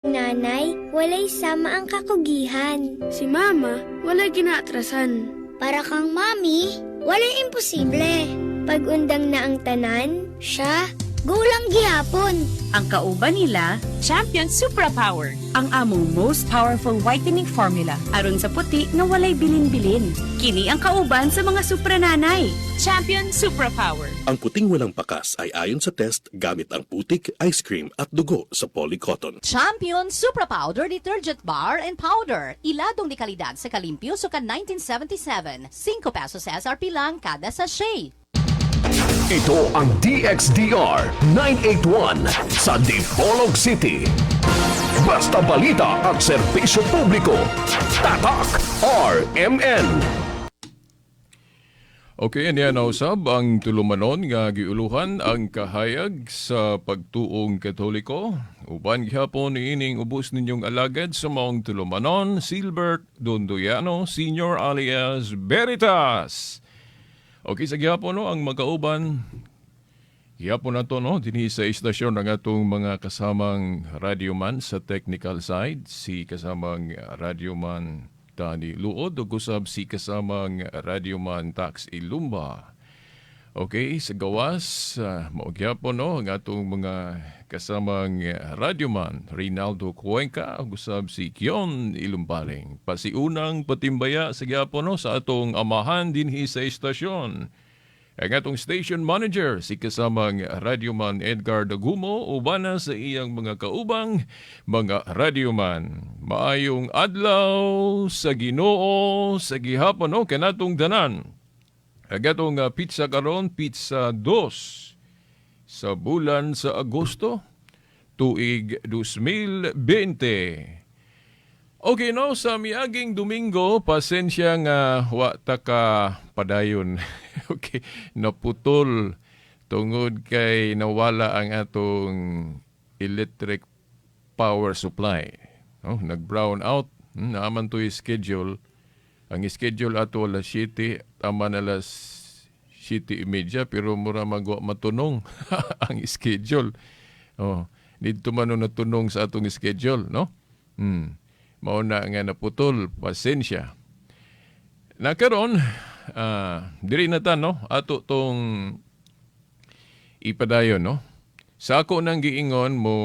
Nanay, walay sama ang kakugihan. Si Mama, walay ginaatrasan. Para kang Mami, walay imposible. Pag undang na ang tanan, siya, gulang gihapon. Ang kauban nila, Champion Supra Power. Ang among most powerful whitening formula aron sa puti nga walay bilin-bilin. Kini ang kauban sa mga suprananay. Champion Supra Power. Ang puting walang bakas ay ayon sa test gamit ang putik, ice cream at dugo sa polycotton. Champion Supra Powder Detergent Bar and Powder. Iladong di kalidad sa kalimpyo suka 1977. 5 pesos SRP lang kada sachet. Ito ang DXDR 981 sa Dipolog City. Basta balita at serbisyo publiko. Tatak RMN. Okay, niya nausab ang tulumanon nga giuluhan ang kahayag sa pagtuong Katoliko. Uban gihapon niining ubos ninyong alagad sa maong tulumanon, Silbert Dondoyano, Senior alias Veritas. Okay, sa gihapon no, ang magkauban gihapon na to no, dinhi sa istasyon ang atong mga kasamang radyoman sa technical side, si kasamang radyoman Tani Luod ug usab si kasamang radyoman Tax Ilumba. Okay, sa gawas, mao gihapon no, ang atong mga kasamang radyoman Rinaldo Cuenca ug usab si Kion Ilumbaring. Pasiunang patimbaya sa gihapon no, sa atong amahan dinhi sa istasyon. Ang atong station manager, si kasamang radyoman Edgar Dagumo, ubana sa iyang mga kaubang mga radyoman. Maayong adlaw sa Ginoo sa gihapon no, kanatong tanan. Ang atong petsa karon, petsa 2 sa bulan sa Agosto, tuig 2020. Okay no, sa miaging Domingo, pasensya nga wa ta ka padayon. Okay, naputol tungod kay nawala ang atong electric power supply. No, nag-brown out. Naaman to schedule. Ang schedule ato alas 7, tama na alas 7:30, pero mura magwa matunong ang schedule. Oh, dito man no natunong sa atong schedule, no? Mao na nga naputol, pasensya. Na karon, diri na ta no, ato tong ipadayon no. Sa ako nang giingon mo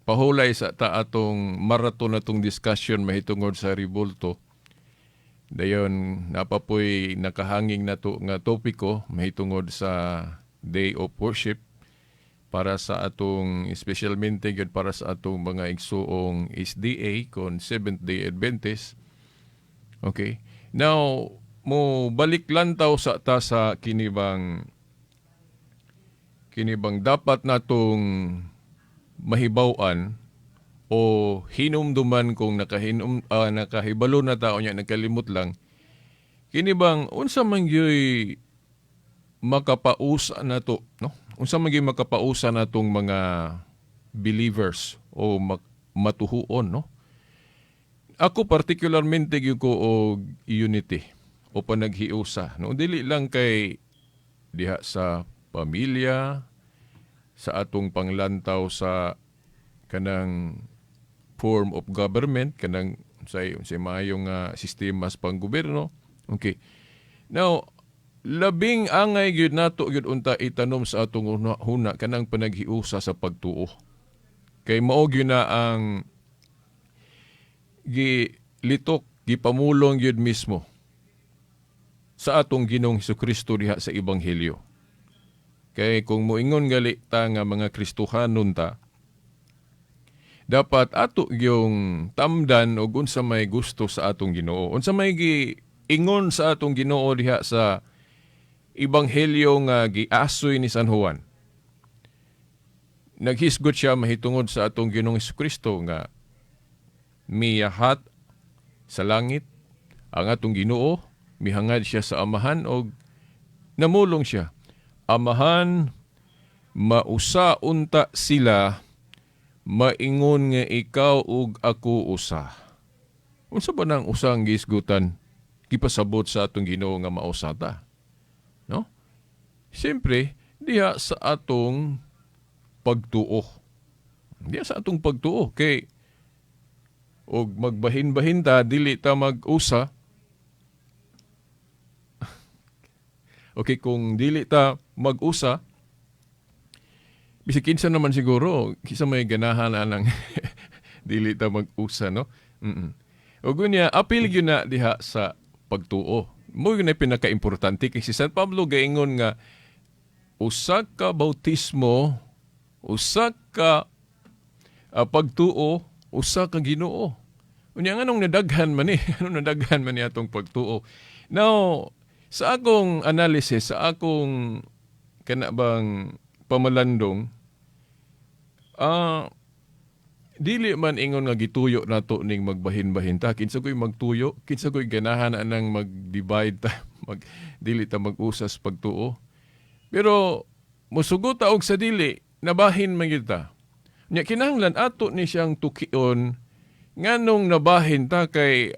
pahulay sa ta atong marathon na tong discussion mahitungod sa rebulto. Dayon napapoy nakahanging nato nga topiko mahitungod sa Day of Worship para sa atong espesyalmente gyud para sa atong mga igsuong SDA kon Seventh Day Adventist. Okay. Now, mo balik lantaw sa ta sa kinibang dapat natong mahibaw-an o hinumduman kung nakahibalo na tao niya, nagkalimot lang kini bang unsa man gyuy makapausa nato no, unsa man gyuy makapausa natong mga believers o matuhuon no. Ako particularmente gyud ko og unity o panaghiusa no, dili lang kay diha sa pamilya, sa atong panglantaw sa kanang form of government, kanang sa maayong sistema sa panggobyerno. Okay, now labing angay gyud nato gyud unta itanom sa atong huna kanang panaghiusa sa pagtuo kay mao gyud na ang gilitok, gipamulong gyud mismo sa atong Ginoong Kristo diha sa Ebanghelyo. Kay kung moingon gali ta nga mga Kristohanon ta, dapat ato yung tamdan og unsa may gusto sa atong Ginoo. Unsa may giingon sa atong Ginoo diha sa Ebanghelyo nga giasoy ni San Juan. Naghisgot siya mahitungod sa atong Ginoong Kristo nga miyahat sa langit ang atong Ginoo, mihangad siya sa Amahan og namulong siya, "Amahan, mausa unta sila maingon nga ikaw ug ako usa." Unsa ba nang usang gisgutan, gipasabot sa atong Ginoo nga mausa ta? No? Siyempre, diha sa atong pagtuo. Diya sa atong pagtuo kay og magbahin-bahin ta, dili ta mag-usa. Okay, kung dili ta mag-usa, bisag kinsa naman siguro, kinsa may ganahan anang dili ta mag-usa, no? Ug unya, apil gyud na diha sa pagtuo. Mo gyud na pinaka-importante kay si San Pablo gaingon nga usa ka bautismo, usa ka pagtuo, usa ka Ginoo. Unya nganong nadaghan man ni, anong nadaghan man ni atong pagtuo. Now, sa akong analysis, sa akong kana bang pamalandong, dili man ingon nga gituyo nato ning magbahin-bahin ta. Kinsa ko'y magtuyo, kinsa ko'y ganahan anang mag-divide ta, dili ta mag-usas pagtuo. Pero musugot ta og sa dili, nabahin man gyud ta. Nya kinahanglan ato ni siyang tukion nganong nabahin ta kay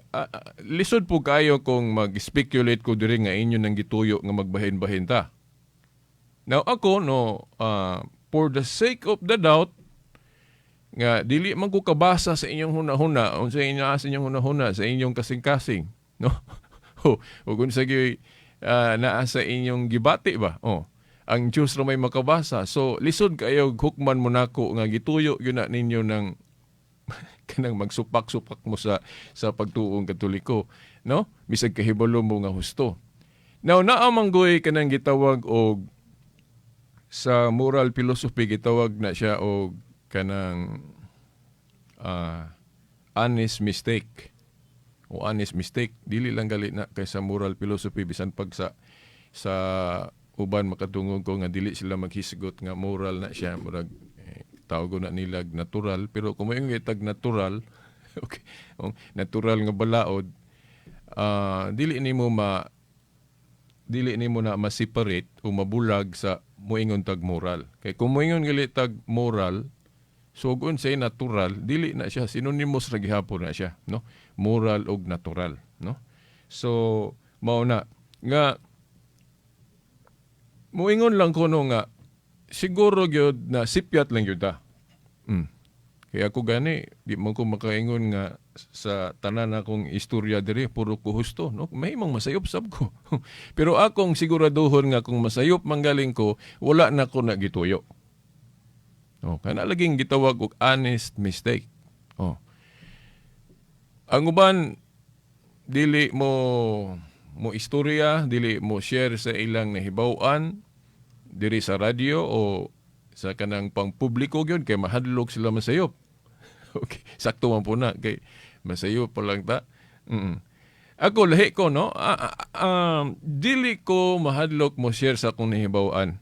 lisod po kayo kung mag-speculate ko diri nga inyo nang gituyo nga magbahin-bahin ta. Now ako no, for the sake of the doubt nga dili man ko kabasa sa inyong hunahuna, unsa inyo sa inyong hunahuna, sa inyong kasing-kasing, no? O kung sa gyud naa sa inyong gibati ba? Oh, ang Diyos ra may makabasa. So lisod kayo hukman mo nako nga gituyo gyud na ninyo ng kanang magsupak-supak mo sa pagtuong Katoliko, no? Bisag kahibalo mo nga husto. Now naa man goy kanang gitawag og sa moral philosophy, gitawag na siya og kanang honest mistake o honest mistake. Dili lang gali na kay sa moral philosophy, bisan pag sa uban makatungog ko nga dili sila maghisgot nga moral na siya, murag tawag na nilag natural, pero kung moingon tag natural, okay, oh, natural nga balaod, dili nimo na ma-separate o mabulag sa moingon tag moral. Kay kung moingon gali tag moral, so kung say natural, dili na siya synonymous ra gihapon na siya, no? Moral og natural, no? So mao na nga moingon lang ko no nga siguro gyud na sipyat lang gyud ta. Kaya ako gani di man ko makaingon nga sa tanan akong istorya diri puro ko husto, no? Mahimong masayop sab ko. Pero akong siguraduhon nga kung masayop manggaling ko, wala na ko na gituyo. Oh, kana laging gitawag og honest mistake. Oh. Ang uban dili mo mo istorya, dili mo share sa ilang nahibaw-an diri sa radyo o sa kanang pangpubliko gyud kay mahadlok sila masayop. Okay, sakto man po na kay masayop pa lang ta. Ako lahi ko, no, dili ko mahadlok mo share sa akong nahibaw-an.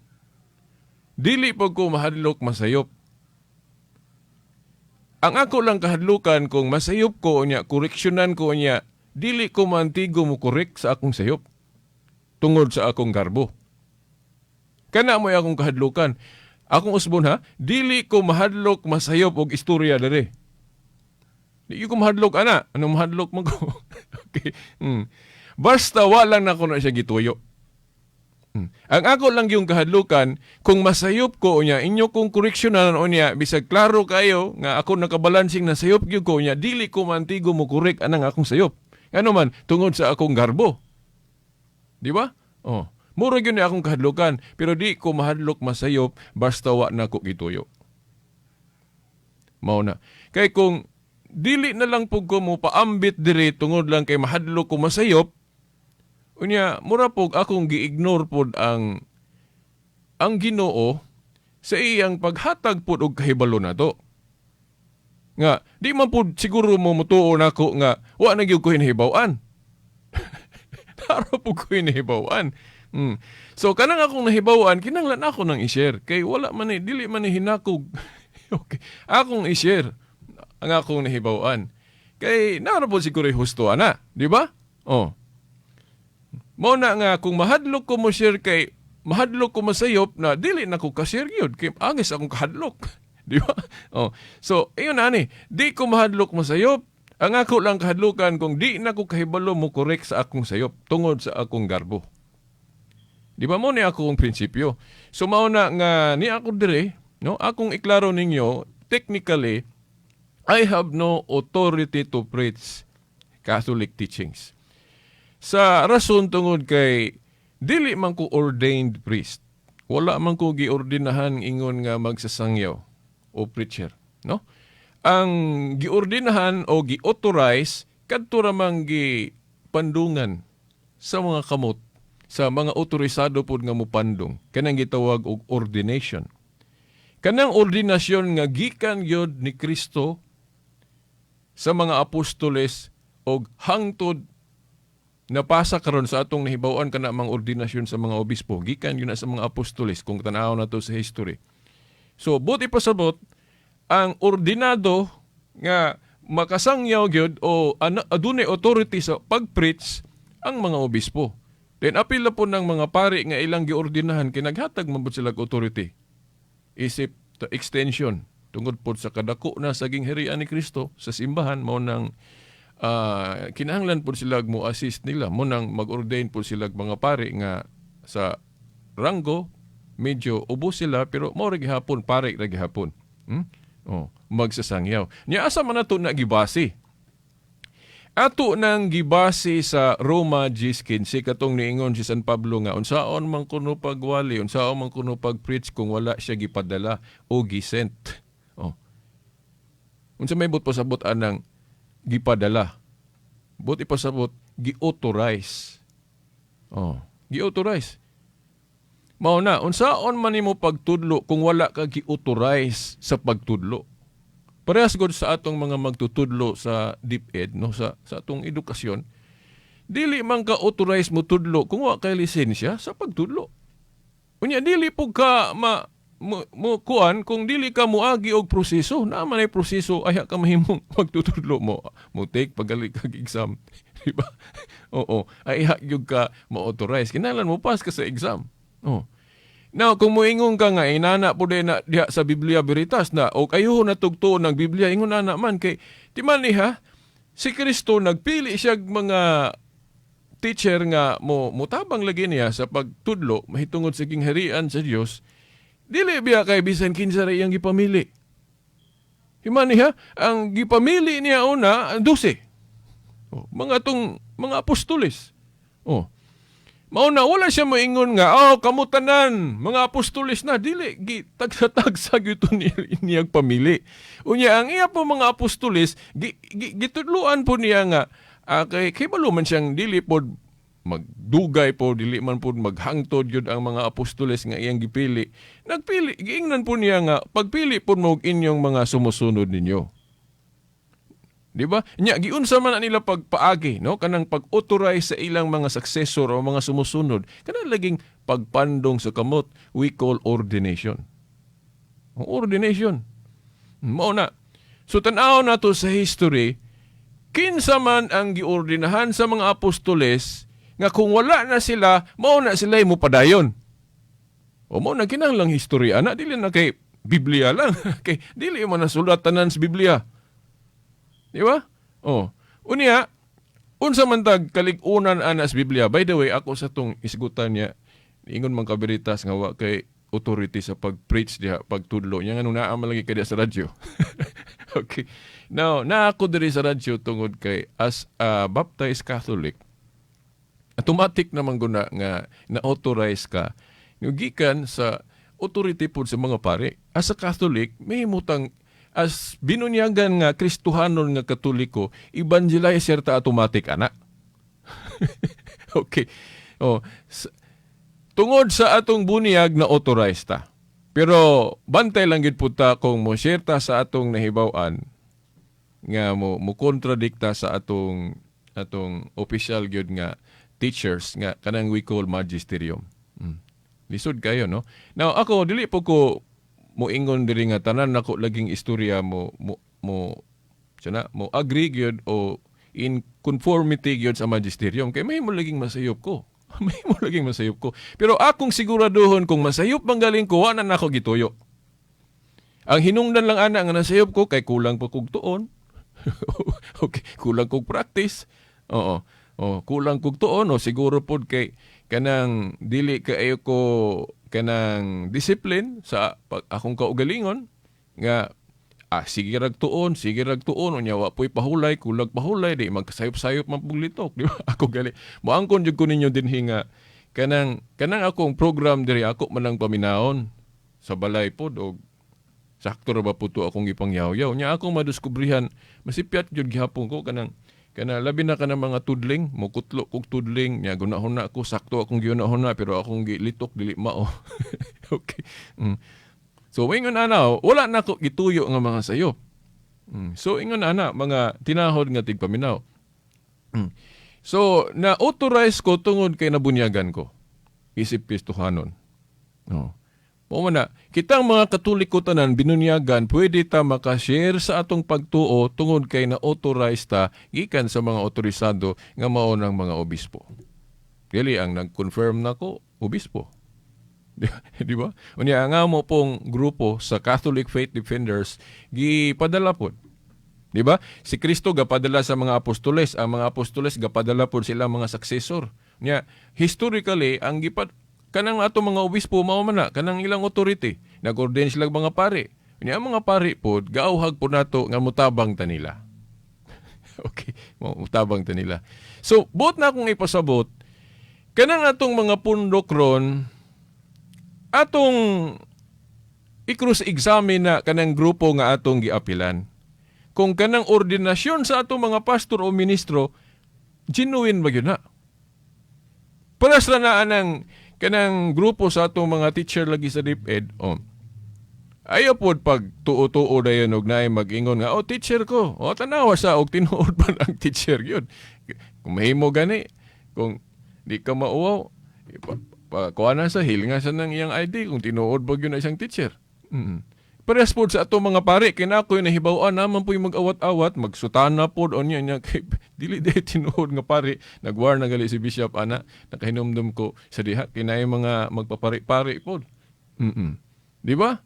Dili po ko mahadlok masayop. Ang ako lang kahadlukan kung masayop ko niya, koreksyonan ko niya, dili ko mantigo mo korek sa akong sayop tungod sa akong garbo. Kana mo'y akong kahadlukan. Akong usbon ha, dili ko mahadlok masayop og istorya dere. Di ko mahadlok ana. Anong mahadlok man ko? Okay. Basta wala lang nako na siya gituyo. Ang ako lang yung kahadlukan, kung masayop ko niya, inyo kong koreksyonan o niya, bisag klaro kayo nga ako nakabalansing na sayop gyud ko niya, dili ko mantigo mo korek anang akong sayop. Ano man, tungod sa akong garbo. Di ba? Oh. Mura gyud ni akong kahadlukan, pero di ko mahadlok masayop basta wa na ko gituyo. Mao na. Kay kung dili na lang pug ko mo paambit diri tungod lang kay mahadlok ko masayop, unya mura pug akong gi-ignore pod ang Ginoo sa iyang paghatag pod og kahibalo nato. Nga di man pud siguro mo mutuo nako nga wa na gyud ko hinahibaw-an. Taro pud ko hinahibaw-an. So kanang akong nahibaw-an, kinahanglan ako nang i-share kay wala man ni, dili man ni hinakog. Okay. Akong i-share ang akong nahibaw-an. Kay naara po siguro husto ana, di ba? Oh. Mao na nga kung mahadlok ko mo share kay mahadlok ko masayop na dili na ko ka-share gyud kay angis akong kahadlok. Di ba? Oh. So, ayun ani, di ko mahadlok masayop. Ang ako lang kahadlokan kung di na ko kahibalo mo korek sa akong sayop tungod sa akong garbo. Di ba mo ni akong prinsipyo? So mao na nga ni ako dire, no? Akong iklaro ninyo, technically, I have no authority to preach Catholic teachings. Sa rason tungod kay dili man ko ordained priest. Wala man ko giordinahan ingon nga magsasangyaw o preacher, no? Ang giordinahan o gi-authorize kadto ra man gi pandungan sa mga kamot sa mga otorisado pod nga mupandong, kanang gitawag og ordination, kanang ordinasyon nga gikan gyud ni Kristo sa mga apostoles og hangtod napasa karon sa atong nahibaw-an, kana mga ordinasyon sa mga obispo gikan gyud na sa mga apostoles kung tan-aw nato sa history. So buot ipasabot, ang ordinado nga makasangyaw gyud o adunay authority sa pag-preach ang mga obispo. Then apil na po ng mga pari nga ilang giordinahan kay naghatag man pud sila og authority. Isip the extension tungod pod sa kadako na sa gingharian ni Kristo sa simbahan, mao nang kinahanglan pod sila mo assist nila, mo nang mag-ordain pod sila mga pari nga sa ranggo medyo ubos sila pero mao ra gihapon, pare ra gihapon. Oh, magsasangyaw. Nya asa man nato na gibase? Ato nang gibase sa Roma 10:15, katong niingon si San Pablo nga unsaon man kuno pagwali, unsaon man kuno pag-preach kung wala siya gipadala o gisent. Oh. Unsa may buot pasabot anang gipadala? Buot ipasabot, gi-authorize. Oh, gi-authorize. Mao na, unsaon man nimo pagtudlo kung wala ka gi-authorize sa pagtudlo? Parehas gud sa atong mga magtutudlo sa DepEd, no, sa atong edukasyon. Dili man ka authorize mo tudlo kung wa kay lisensya sa pagtudlo. Unya dili pud ka ma mo, mo kuan kung dili ka moagi og proseso. Naa man ay proseso ayha ka mahimong magtutudlo mo. Mo take pagali kag exam, di ba? Oo, ayha gyud ka ma-authorize. Kinahanglan mo pass ka sa exam. Oh. Now, kung moingon ka nga, inana po din na diha sa Biblia Veritas na, o kayo na tugtuon ng Biblia, ingon na man, kay, timan ha, si Kristo nagpili siya mga teacher nga mo mutabang lagi niya sa pagtudlo mahitungod sa gingharian sa Dios, dili biya kay bisan kinsa ra iyang gipamili. Himan niya, ang gipamili niya una, ang 12. Oh, mga tong mga apostoles. Oh. Mao na wala siya moingon nga, "Oh, kamo tanan, mga apostoles na." Dili gi tagsa-tagsa gyud to ni niyang pamili. Unya ang iya po mga apostoles gi, gi, gitudloan po niya nga kay kabalo man siyang dili pod magdugay po, dili man pod maghangtod yun ang mga apostoles nga iyang gipili. Nagpili, giingnan po niya nga pagpili po mo og inyong mga sumusunod ninyo. Di ba? Nya giunsa man na nila pagpaagi, no? Kanang pag-authorize sa ilang mga successor o mga sumusunod. Kanang laging pagpandong sa kamot, we call ordination. Ang ordination. Mao na. So tan-aw nato sa history, kinsa man ang giordinahan sa mga apostoles nga kung wala na sila, mao na sila mo padayon. O mao na kinahanglang history ana, dili na kay Biblia lang. Kay dili man nasulat tanan sa Biblia. Di ba? Oh. Unya, unsa man tag kalig-unan ana sa Biblia? By the way, ako sa tong isgutan niya, ingon man kaberitas nga wa kay authority sa pag-preach diha, pagtudlo. Nya nganong naa man lagi ka diha sa radyo? Okay. Now, naa ako diri sa radyo tungod kay as a baptized Catholic, automatic naman guna nga na-authorize ka gikan sa authority pod sa mga pare. As a Catholic, may mutang as binunyagan nga Kristohanon nga Katoliko, evangelizer ta automatic ana. Okay. Oh, tungod sa atong bunyag na authorized ta. Pero bantay lang gid pud ta kung mo share ta sa atong nahibaw-an nga mo kontradikta sa atong official gyud nga teachers nga kanang we call magisterium. Lisod kayo, no? Now ako, dili po ko moingon diri nga tanan nako laging istorya mo sana mo agree gyud o in conformity gyud sa magisterium kay mahimo laging masayop ko. Mahimo laging masayop ko. Pero akong siguraduhon, kung masayop man galing ko, wa na nako gituyo. Ang hinungdan lang ana nga nasayop ko kay kulang pa kog tuon. Okay, kulang kog practice. Oo. Oh, kulang kog tuon o siguro pod kay kanang dili kaayo ko kanang discipline sa pag, akong kaugalingon nga Sige rag tuon, sige rag tuon, unya wa po'y pahulay, kulag pahulay, di magkasayop-sayop man pug litok, di ba? Ako gali. Moangkon jud ko ninyo dinhi nga kanang kanang akong program diri, ako man ang paminahon sa balay pod og sakto ra ba po to akong gipangyaw-yaw. Nya akong madiskubrihan, masipyat jud gihapon ko kanang kana, labi na kanang mga tudling, mokutlo kog tudling, nya gunahon ko, sakto akong gihuna-huna, pero akong gilitok dili mao. Okay. So ingon ana, wala na ko gituyo nga mga sayop. So ingon ana, mga tinahod nga tigpaminaw. So na-authorize ko tungod kay nabunyagan ko. Isip Kristohanon. No. Mao man na, kitang mga Katoliko tanan binunyagan, pwede ta makashare sa atong pagtuo tungod kay na-authorize ta gikan sa mga otorisado nga mao ng mga obispo. Dili ang nag-confirm nako obispo. Di ba? Unya ang amo pong grupo sa Catholic Faith Defenders gipadala pod. Di ba? Si Kristo gapadala sa mga apostoles, ang mga apostoles gapadala pod sila mga successor. Nya historically ang gipad kanang ato mga obispo, mao man na kanang ilang authority. Nag-ordain sila mga pare. Nya ang mga pare pod gauhag pod nato nga mutabang ta nila. Okay, mutabang ta nila. So, buot na akong ipasabot kanang atong mga pundok ron, atong i-cross-examine na kanang grupo nga atong giapilan. Kung kanang ordinasyon sa atong mga pastor o ministro, genuine ba yun na? Paras ra na anang kanang grupo sa atong mga teacher lagi sa DepEd. Oh. Ayaw pod pag tuo-tuo dayon og naay mag-ingon nga, "Oh, teacher ko." O, tanawa sa og tinuod pa ang teacher yun. Kung mahimo gani, kung di ka mauwaw, kuha na sa hilnga sa nang iyang ID kung tinuod ba yun na isang teacher. Parehas pod sa ato mga pare, kay na ako'y nahibaw-an naman po yung mag-awat-awat, magsutana pod o niya niya, kay dili di tinuod nga pare, nagwar na gali si Bishop ana, nakahinumdum ko sa diha, kinay mga magpapari-pari pod. Di ba?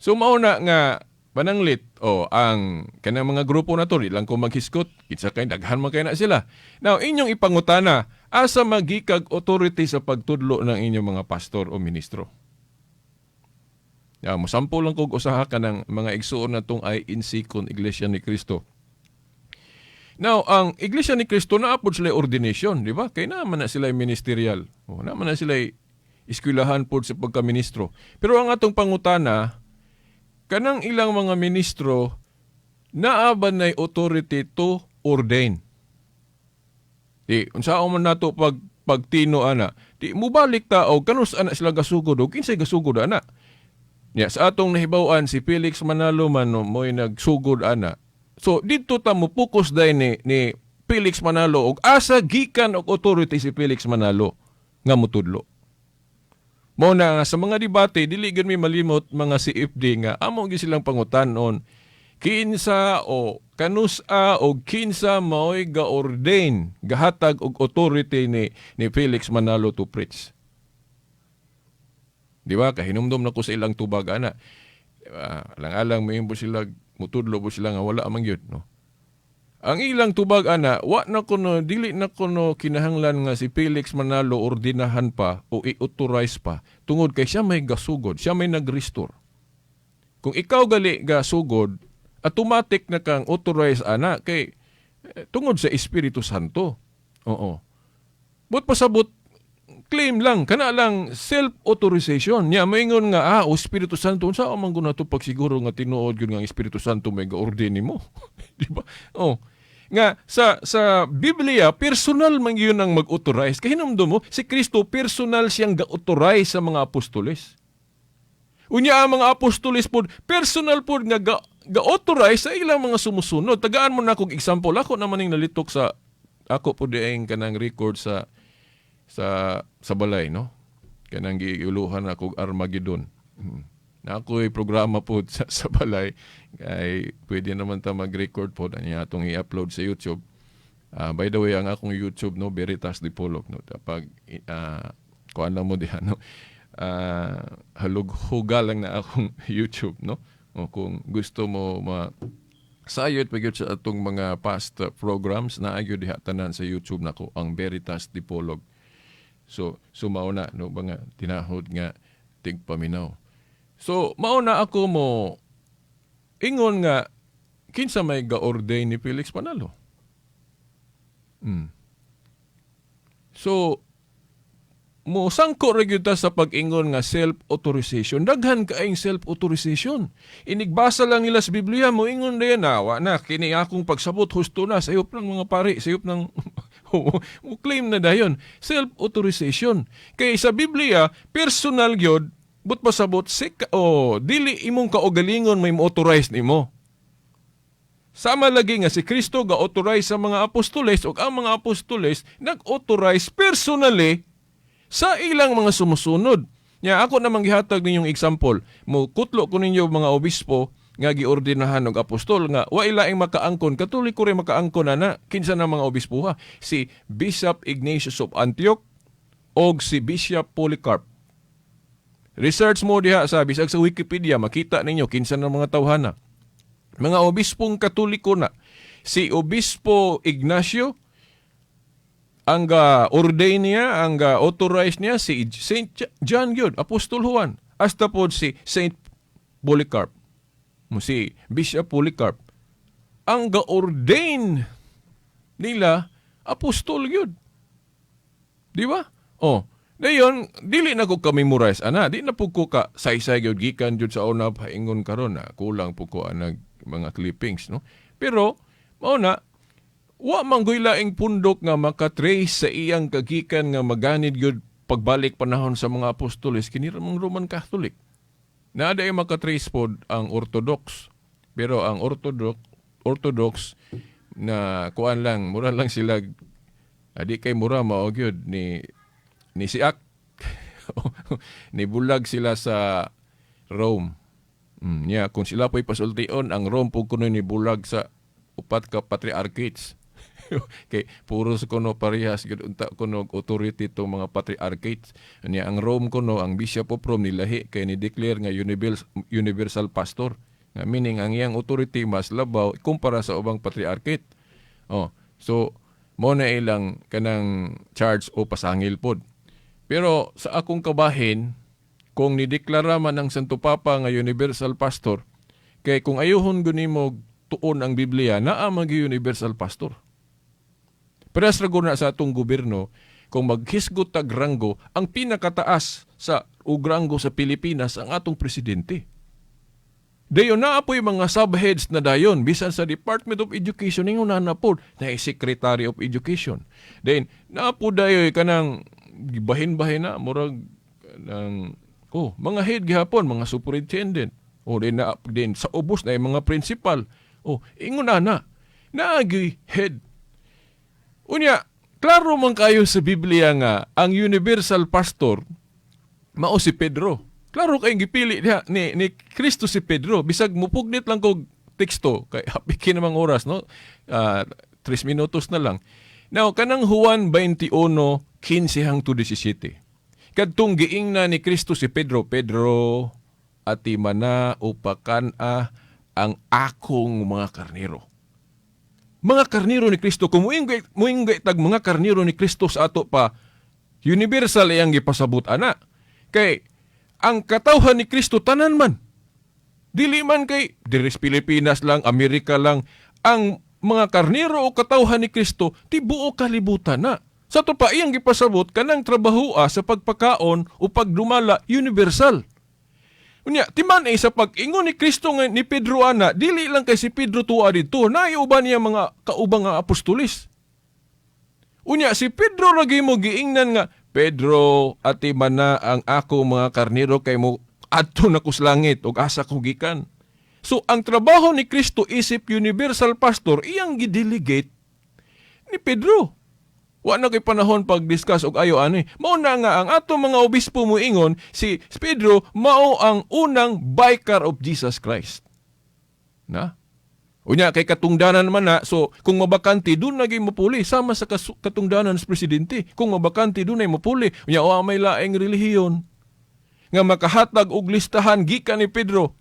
So mauna nga pananglit o ang kanang mga grupo na to, di lang ko maghisgot, kinsa kay daghan man kay na sila. Now inyong ipangutana, asa magikag authority sa pagtudlo ng inyong mga pastor o ministro? Ya, mosampo lang kog usaha ka ng mga igsuon na tong INC kon Iglesia ni Cristo. Now, ang Iglesia ni Cristo naa pod sila ordination, di ba? Kay naman na sila ministerial. O, naman na sila eskwelahan pod sa pagkaministro. Pero ang atong pangutana, kanang ilang mga ministro, naa ba nay authority to ordain? Di, unsa man nato pag pagtino ana, di mubalik ta og kanus ana sila gasugod og kinsay gasugod ana. Ya, sa atong nahibaw-an si Felix Manalo man no, mo'y nagsugod ana. So didto ta mo focus dai ni Felix Manalo og asa gikan og authority si Felix Manalo nga mutudlo. Mo na nga sa mga debate, dili gyud mi malimot mga CFD nga amo gyud silang pangutan-on kinsa o kanus-a o kinsa maoy ga-ordain, gahatag og authority ni Felix Manalo to preach. Di ba? Kahinumdom na ko sa ilang tubag ana. Alang-alang may sila mutudlo po sila nga wala man gyud, no. Ang ilang tubag ana, wa na kuno, dili na kuno kinahanglan nga si Felix Manalo ordinahan pa o i-authorize pa tungod kay siya may gasugod, siya may nag-restore. Kung ikaw gali gasugod, automatic na kang authorize ana kay tungod sa Espiritu Santo. Oo. But pasabot claim lang, kana lang self-authorization. Nya maingon nga o Espiritu Santo, unsa man guna to pagsiguro nga tinuod gyud nga ang Espiritu Santo may ga-ordain nimo? Di ba? Oh. Nga sa Biblia personal man yun ang mag-authorize. Kay hinumdum mo, si Kristo personal siyang ga-authorize sa mga apostoles. Unya ang mga apostoles pod personal pod nga ga-authorize sa ilang mga sumusunod. Tagaan mo na kog example, ako naman ning nalitok sa ako pod dieng kanang record sa balay, no, kanang giuluhan ako og Armageddon. Na ako'y programa po sa balay kay pwede naman ta mag-record po niya atong i-upload sa YouTube. By the way, ang akong YouTube, no, Veritas Dipolog, no, pag kuan lang mo diha, no, halughuga lang na akong YouTube, no, o kung gusto mo ma sayot pa gyud sa atong mga past programs na gyud diha tanan sa YouTube nako, ang Veritas Dipolog. So mao na, no, mga tinahod nga tigpaminaw. So mao na ako mo ingon nga kinsa may ga-ordain ni Felix Manalo? So, mo sangko ra gyud ta sa pag-ingon nga self-authorization. Daghan kaayong self-authorization. Inigbasa lang nila sa Biblia, mo ingon din na, wa na, kini akong pagsabot, husto na, sayop ng mga pari, sayop ng mo claim na dayon. Self-authorization. Kay sa Biblia, personal gyud, but pasabot, sik, oh, dili imong kaugalingon may mo-authorize nimo. Sama lagi nga si Kristo ga-authorize sa mga apostoles ug ang mga apostoles nag-authorize personally sa ilang mga sumusunod. Nya ako namang gihatag ninyong example. Mo kutlo ko ninyo mga obispo nga giordinahan og apostol nga wa ilaing makaangkon, Katoliko rin makaangkon ana. Kinsa na mga obispo ha? Si Bishop Ignatius of Antioch og si Bishop Polycarp. Research mo diha sa bisag sa Wikipedia, makita ninyo kinsa na mga tawhana. Mga obispong Katoliko na. Si Obispo Ignacio, ang ga ordain niya, ang ga authorize niya si Saint John gyud, Apostol Juan. Hasta pod si Saint Polycarp. Mo si Bishop Polycarp. Ang ga-ordain nila apostol gyud. Di ba? Oh, dayon dili na ko ka-memorize ana, di na pud ko ka saysay gyud gikan jud sa una paingon karon na kulang pud ko anag mga clippings, no. Pero mao na wa man goy laing pundok nga makatrace sa iyang kagikan nga maganid gyud pagbalik panahon sa mga apostoles kini ra mang Roman Catholic. Naa ay makatrace pod ang Orthodox. Pero ang Orthodox Orthodox na kuan lang, mura lang sila adi kay mura mao gyud ni siak ni bulag sila sa Rome. Yeah, kung sila po'y pasultion, ang Rome po kuno ni bulag sa upat ka patriarchates. Kay puro sa kuno parehas gyud unta kuno authority to mga patriarchates. Nya ang Rome kuno, ang Bishop of Rome nilahi kay ni declare nga universal, universal pastor. Nga meaning ang iyang authority mas labaw kumpara sa ubang patriarchate. Oh, so mo na ilang kanang charge o pasangil pod. Pero sa akong kabahin, kung nideklara man ang Santo Papa nga universal pastor, kay kung ayuhon guni mo tuon ang Biblia, naa man gyud universal pastor. Parehas ra gud na sa atong gobyerno, kung maghisgot tag ranggo, ang pinakataas sa og ranggo sa Pilipinas ang atong presidente. Dayon naa po'y mga subheads na dayon bisan sa Department of Education ingon na na po na Secretary of Education. Then naa po dayoy kanang gibahin-bahin na murag ng oh mga head gihapon, mga superintendent. Oh, then na din sa ubos na yung mga principal. Oh, ingon na na naagi head. Unya, klaro man kayo sa Biblia nga ang universal pastor mao si Pedro. Klaro kayong gipili diha ni Kristo si Pedro. Bisag mupugnit lang kog teksto kay happy namang oras, no. 3 minutos na lang. Now kanang Juan 21:15 hangtod 17. Kadtong giingna ni Kristo si Pedro, "Pedro, atimana upakan-a ang akong mga karnero." Mga karnero ni Kristo, kung muinggay tag mga karnero ni Kristo sa ato pa, universal iyang gipasabot ana. Kay ang katawhan ni Kristo tanan man. Dili man kay diri sa Pilipinas lang, Amerika lang, ang mga karnero o katawhan ni Kristo tibuok kalibutan na. Sa ato pa iyang gipasabot kanang trabahoa sa pagpakaon o pagdumala universal. Unya, timan ay sa pag-ingon ni Kristo nga ni Pedro ana, dili lang kay si Pedro tuwa didto, naay uban niya mga kaubang nga apostolis. Unya, si Pedro lagi mo giingnan nga, "Pedro, atiman na ang ako mga karnero kay mo adto na kus langit ug asa ko gikan." So, ang trabaho ni Kristo isip universal pastor, iyang gidelegate ni Pedro. Wa na kay panahon pag-discuss og ayo ani. Mao na nga ang ato mga obispo moingon si Pedro mao ang unang vicar of Jesus Christ. Na? Unya kay katungdanan man na, so kung mabakante dun na gyud mopuli sama sa katungdanan sa presidente. Kung mabakante dun ay mopuli. Unya wa may laing relihiyon nga makahatag og listahan gikan ni Pedro.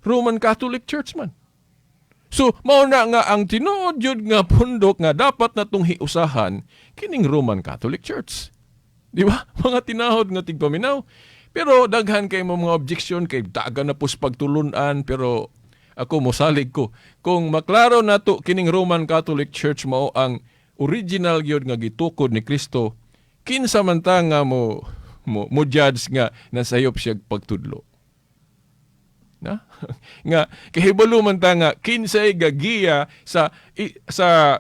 Roman Catholic Church man. So, mao na nga ang tinuod jud nga pundok nga dapat natong hiusahan kining Roman Catholic Church. Di ba? Mga tinahod nga tigpaminaw. Pero daghan kay mo mga objection kay dagan na pus pagtulunan, pero ako mosalig ko. Kung maklaro nato kining Roman Catholic Church mao ang original gyud nga gitukod ni Kristo, kinsa man ta nga mo judge nga nasayop siya pagtudlo? Na? Nga kahibalo man ta nga kinsay gagiya sa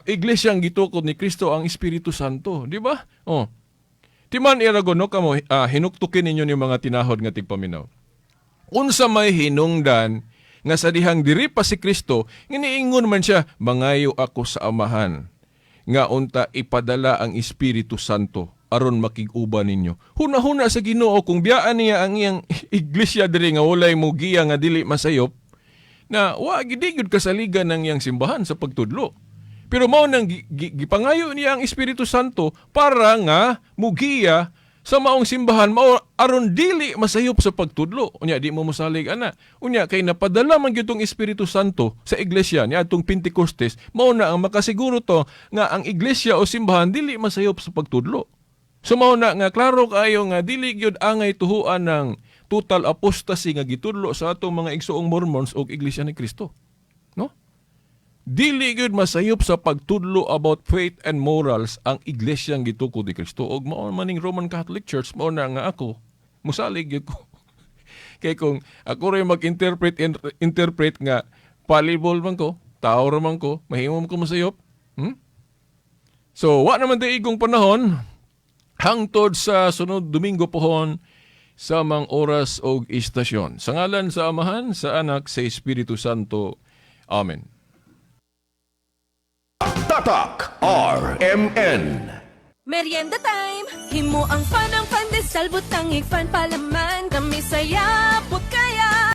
iglesyang gitukod ni Kristo ang Espiritu Santo, di ba? Oh. Timan irago no kamo hinuktukin ninyo ni mga tinahod nga tigpaminaw. Unsa may hinungdan nga sa dihang diri pa si Kristo, nga niingon man siya, "Mangayo ako sa Amahan nga unta ipadala ang Espiritu Santo aron makig-uban ninyo." Huna-huna sa Ginoo kung biyaan niya ang iyang iglesia diri nga walay mugiya nga dili masayop, na wa gid gyud kasaligan ng iyang simbahan sa pagtudlo. Pero mao nang gipangayo niya ang Espiritu Santo para nga mugiya sa maong simbahan mao aron dili masayop sa pagtudlo. Unya di mo mosalig ana. Unya kay napadala man gyud tong Espiritu Santo sa iglesia niya atong Pentecostes, mao na ang makasiguro to nga ang iglesia o simbahan dili masayop sa pagtudlo. So mao na nga klaro kaayo nga dili gyud angay tuhuan ng total apostasy nga gitudlo sa atong mga igsoong Mormons o Iglesia ni Cristo. No? Dili gyud masayop sa pagtudlo about faith and morals ang iglesyang gitukod ni Kristo ug mao maning Roman Catholic Church. Mao na nga ako musalig gyud ko. Kay kung ako rin mag-interpret interpret nga fallible man ko, tao ra man ko, mahimo man ko masayop. So wa naman tay igong panahon hangtod sa sunod Domingo pohon sa mang oras og istasyon. Sa ngalan sa Amahan, sa Anak, sa Espiritu Santo. Amen. Tatak RMN. Merienda time! Himo ang fan ang pandesal, butang fan palaman. Kami saya, puti.